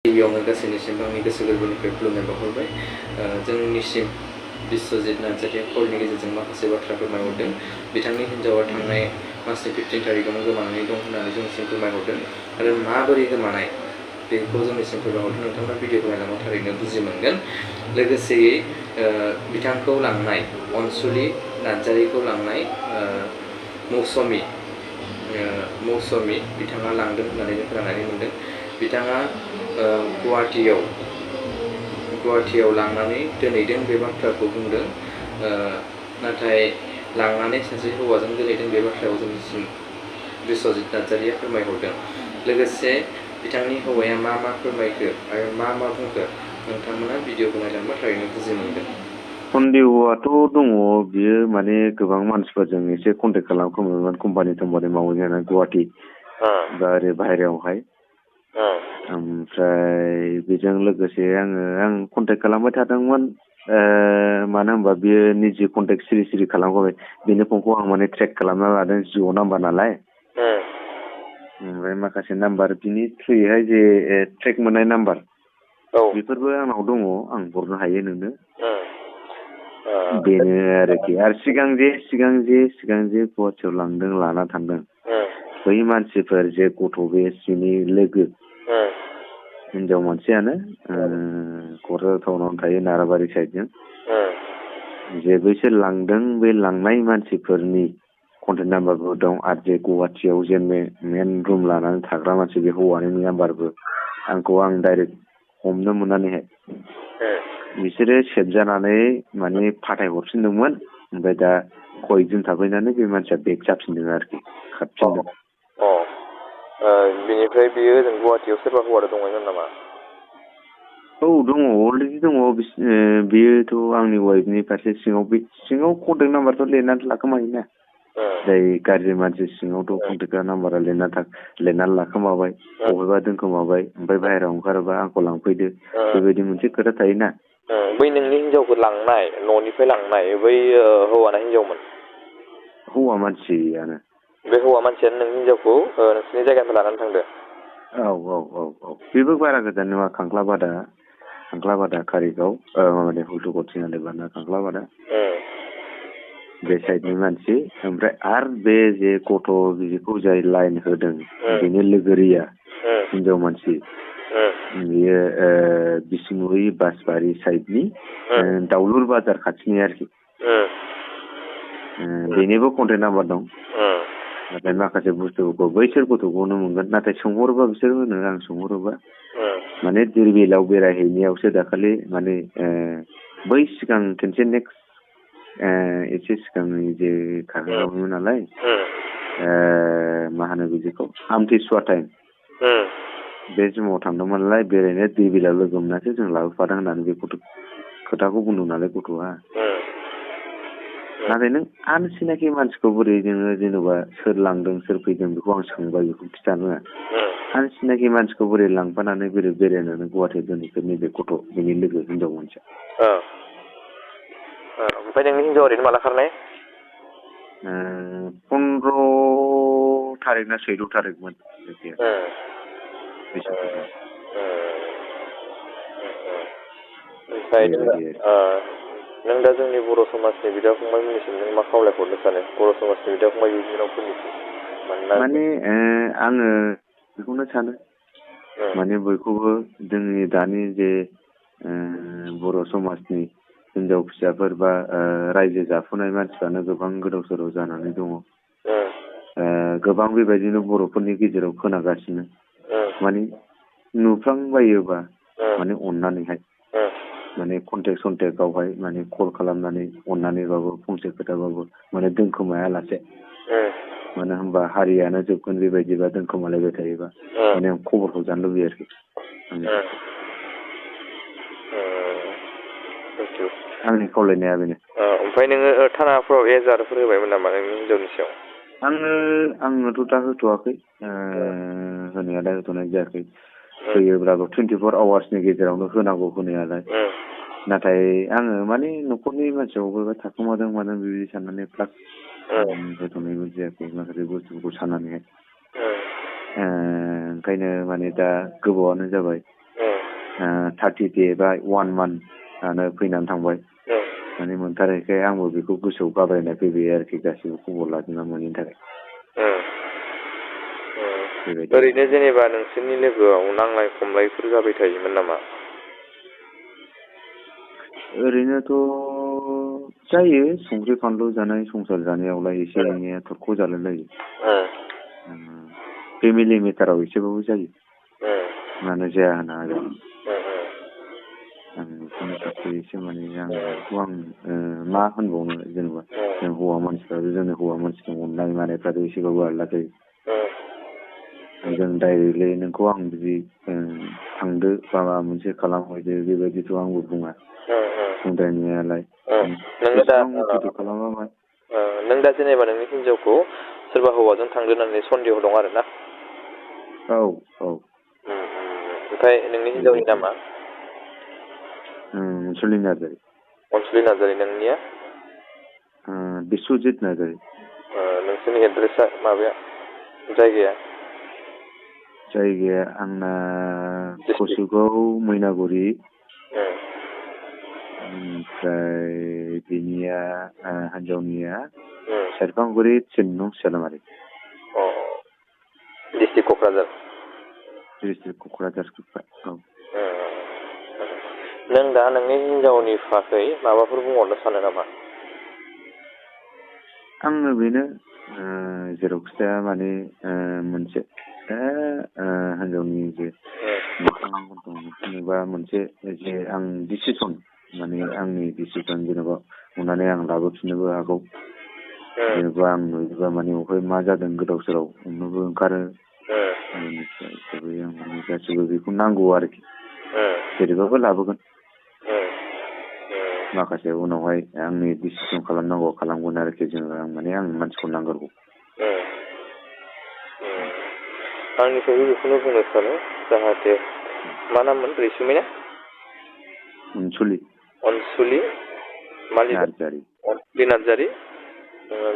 गिबियावनो गासैनिसिम आंनि गोसो गोरबोनिफ्राय खुलुमनाय बावहरबाय। जोंनिसिम बिस्वजित नार्जारिया कलनि गेजेरजों माखासे बाथ्रा फोरमायहरदों। बिथांनि हिन्जावा थांनाय मासनि 15 तारिखआवनो गोमानानै दं होननानै जोंनिसिम फोरमायहरदों आरो माबोरै गोमानाय बेखौ जोंनिसिम फोरमायहरदों। नोंथांमोना भिडिअखौ नायलांबा थारैनो बुजि मोनगोन। लोगोसेयै बिथांखौ लांनाय अनसुलि नार्जारिखौ लांनाय मौसमी बिथाङा लांदों होननानै जों खोनानानै मोनदों। बिथाङा गुवाहाटियाव लांनानै दोनहैदों बे बाथ्राखौ बुंदों। नाथाय लांनानै सासे हौवाजों दोनहैदों बे बाथ्राखौ जोंनिसिम बिस्वजित नार्जारिया फोरमायहरदों। लोगोसे बिथांनि हौवाया मा फोरमायखो आरो मा बुंखो नोंथांमोना भिडिअखौ नायलांबा थारैनो बुजि मोनगोन। सन्देहआथ' दङ। बियो माने गोबां मानसिफोरजों एसे कन्टेक्ट खालामखोमोन कम्पानि मावो जाना गुवाहाटि बा ओरै बाहेरायावहाय। ओमफ्राय बेजों लोगोसे आं कन्टेक्ट खालामबाय थादोंमोन। मानो होनबा बियो निजे कन्टेक्ट सिरि खालामखाबाय। बेनि फनखौ आं माने ट्रेक खालामना लादों जिअ नाम्बार नालाय। ओमफ्राय माखासे नाम्बार बिनि थ्रुयैहाय जे ट्रेक मोननाय नाम्बार बेफोरबो आंनाव दङ। आं हरनो हायो नोंनो। बेनो आरोखि। आरो सिगां जे गुवाहाटियाव लांदों लाना थांदों बै मानसिफोर जे गथ' बेसिनि लोगो हिनजाव मानसियानो क'क्राझार टाउनावनो थायो नाराबारि साइडजों जे बैसोर लांदों। बे लांनाय मानसिफोरनि कन्टेक्ट नाम्बारबो दं आरो जे गुवाहाटियाव जे मेन रुम लानानै थाग्रा मानसि बे हौवानि नाम्बारबो आं डाइरेक्ट हमनो मोननानैहाय बिसोरो सेबजानानै माने फाथायहरफिनदोंमोन। ओमफ्राय दा कयदिन थाफैनानै बे मानसिया बेक जाफिनदों आरोखि, खारफिनदों। बिनिफ्राय बियो ओजों गुवाहाटियाव सोरबा हौवा दंमोन नामा? औ दङ, अलरेडि दङ। बेयोथ' आंनि वाइफनि फारसे सिङाव कन्टेक्ट नाम्बारथ' लिरनानै लाखोमायोना। जाय गाज्रि मानसि सिङावथ' कन्टेक्ट नाम्बारा लिरनानै लाखोमाबाय, बबेबा दोनखोमाबाय। ओमफ्राय बाहेरायाव ओंखारोबा आंखौ लांफैदो बेबायदि मोनसे खोथा थायोना। बै नोंनि हिनजावखौ लांनाय न'निफ्राय लांनाय बै हौवाना हिनजावमोन? हौवा मानसियानो। बे हौवा मानसियानो नोंनि हिनजावखौ नोंसिनि जायगानिफ्राय लानानै थांदों? औ। बेबो बारा गोजान नङा। खांख्लाबादा कारिगाव माने हुलथुगर थिनालि बारना खांख्लाबादा बे साइडनि मानसि। ओमफ्राय आरो बे जे गथ' बिदिखौ जाय लाइन होदों बेनि लोगोरिया हिनजाव मानसि बेयो बिसमुरि बासबारि साइडनि दाउलुर बाजार खाथिनि आरोखि। बेनिबो कन्टेक्ट नाम्बार दं। नाथाय माखासे बुस्थुफोरखौ बैसोर गथ'खौनो मोनगोन। नाथाय सोंहरोबा बिसोर होनो, आं सोंहरोबा माने दिरबिलाव बेरायहैनायावसो दाखालि माने बै सिगां खनसे नेक्स्ट एसे सिगांनि जे खारगावमोन नालाय मा होनो बिदिखौ आमथिसुवा टाइम बे समाव थांदोंमोन नालाय बेरायनो, दिरबिलाव लोगो मोनासै जों लाबोफादों होननानै बे खोथाखौ बुंदों नालाय गथ'आ। नाथाय नों आनसिनाखि मानसिखौ बोरै नोङो जेनेबा सोर लांदों सोर फैदों बेखौ आं सोंबाय, बेखौ खिथानो रोङा। आनसिनाखि मानसिखौ बोरै लांफानानै बोरै बेरायनानै गुवाहाटियाव दोनहैखो नैबे गथ' बेनि लोगो हिनजाव मानसिया। ओमफ्राय नोंनि हिनजाव ओरैनो माला खारनाय? 15 तारिख ना 14 तारिखमोन। ओमफ्राय नों दा जोंनि बर' समाजनि बिदा फंबायमोननिसिम नों मा खावलायहरनो सानो बर' समाजनि बिदा फंबाय बिनानावफोरनिसिम? माने आङो बेखौनो सानो माने बयखौबो जोंनि दानि जे बर' समाजनि हिनजाव फिसाफोर बा रायजो जाफुनाय मानसिफ्रानो गोबां गोदाव सोराव जानानै दङ। गोबां बेबायदिनो बर'फोरनि गेजेराव खोनागासिनो। माने नुफ्लांबायोबा माने अननानैहाय माने कन्टेक्टआवहाय माने कल खालामनानै अननानैबाबो फंसे खोथाबाबो माने दोनखोमायालासे। मानो होनबा हारियानो जोबगोन बेबायदिबा दोनखोमालायबाय थायोबा माने आं खबरखौ जानो लुबैयो आरोखि। आंनि खावलायनाया बेनो। ओमफ्राय नोङो थानाफोराव एजाहारफोर होबायमोन नामा नोंनि हिनजावनि सायाव? आङोथ' दा होथ'वाखै। होनाया दा होथ'नाय जायाखै। होयोब्लाबो 24 आवार्सनि गेजेरावनो होनांगौ होनायालाय। नाथाय आङो माने न'खरनि मानसियाव बबेबा थाखोमादों मादों बेबायदि साननानै प्लास होथ'नायबो जायाखै माखासे बुस्थुफोरखौ साननानैहाय। ओंखायनो माने दा गोबावानो जाबाय। 30 डे बा 1 month फैनानै थांबाय माने मोनथारैखाय आंबो बेखौ गोसोआव गाब्रायनाय फैबाय आरोखि गासिबो खबर लाजोबना मोनैनि थाखाय ओरैनो जेनेबा नोंसोरनि लोगोआव नांलाय खमलायफोर जाबाय थायोमोन नामा? ओरैनोथ' जायो संख्रि फानलु जानाय संसार जानायावलाय एसे एनैया थरख' जालाय लायो फेमिलि मेटाराव एसेबाबो जायो मानो जाया होननो हागोन आं बेखौनो सासे एसे माने बेखौ आं मा होनबावनो जेनेबा जों हौवा मानसिफ्राबो जोंनि हौवा मानसिनि अननाय मानायफ्राथ' एसेबाबो आलादा जायो जों डाइरेक्टलि नोंखौ आं बिदि थांदो बा माबा मोनसे खालामहैदो बेबायदिथ' आंबो बुङा बुंद्रायनायालाय खालामा नों दा जेनेबा नोंनि हिनजावखौ सोरबा हौवाजों थांदो होननानै सन्देह दं आरो ना? औ ओमफ्राय नोंनि हिनजावनि नामा? अनसुलि नार्जारि। अनसुलि नार्जारि। नोंनिया? बिस्वजित नार्जारि। नोंसोरनि एड्रेसा माबाया जायगाया? जायगाया आंना कसुगाव मैनागुरि ओमफ्राय बिनिया हिनजावनिया सेरफांगुरि 3 नं सेलामारि। डिस्ट्रिक्ट क'क्राझार। डिस्ट्रिक्ट क'क्राझार। औ। नों दा नोंनि हिनजावनि फाखै माबाफोर बुंहरनो सानो नामा? आङो बेनो जेरावखि जाया माने मोनसे हिनजावनि जे जेनेबा मोनसे जे आं डिसिसन माने आंनि डिसिसन जेनेबा अननानै आं लाबोफिननोबो हागौ जेनेबा आं नुयोबा माने अबेहाय मा जादों गोदाव सोराव हमनोबो ओंखारो हिसाबै आं माने गासिबो बेखौ नांगौ आरोखि जेरैबाबो लाबोगोन माखासे उनावहाय आंनि डिसिसन खालामनांगौ खालामगोन आरोखि जोङो आं माने आंनि मानसिखौ नांगौ आंनिफ्रायबो बेखौनो बुंनो सानो जाहाथे मा नाममोन रैसुमै ना? अनसुलि नार्जारि। अनसुलि नार्जारि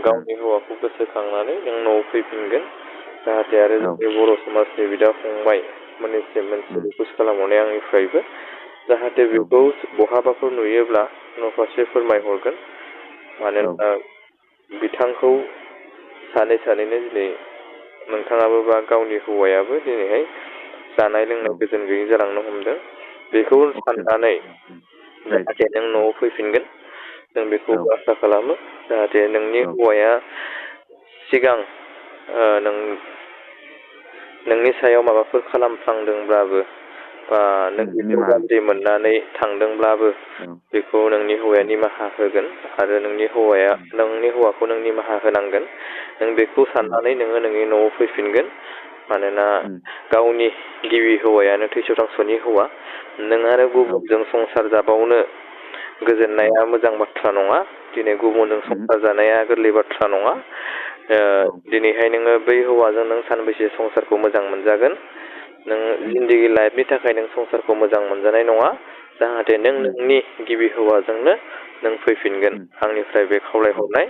गावनि हौवाखौ गोसोखांनानै नों न'आव फैफिनगोन जाहाथे आरो जोंनि बर' समाजनि बिदा फंबाय मोनसे रिकुवेस्ट खालामहरनाय आंनिफ्रायबो जाहाथे बेखौ बहाबाफोर नुयोब्ला न'फारसे फोरमायहरगोन मानोना बिथांखौ सानैनो दिनै नोंथाङाबो बा गावनि हौवायाबो दिनैहाय जानाय लोंनाय गोजोन गैयै जालांनो हमदों बेखौ साननानै जाहाथे नों न'आव फैफिनगोन जों बेखौ आसा खालामो जाहाथे नोंनि हौवाया सिगां नोंनि सायाव माबाफोर खालामफ्लांदोंब्लाबो बा नों बेखौ गाज्रि मोननानै थांदोंब्लाबो बेखौ नोंनि हौवाया निमाहा होगोन आरो नोंनि हौवाखौ नों निमाहा होनांगोन नों बेखौ साननानै नोङो नोंनि न'आव फैफिनगोन मानोना गावनि गिबि हौवायानो थैस' थांस'नि हौवा नों आरो गुबुनजों संसार जाबावनो गोजोननाया मोजां बाथ्रा नङा दिनै गुबुनजों संसार जानाया गोरलै बाथ्रा नङा दिनैहाय नोङो बै हौवाजों नों सानबैसे संसारखौ मोजां मोनजागोन नों जिन्दगि लाइफनि थाखाय नों संसारखौ मोजां मोनजानाय नङा जाहाथे नों नोंनि गिबि हौवाजोंनो नों फैफिनगोन आंनिफ्राय बे खावलायहरनाय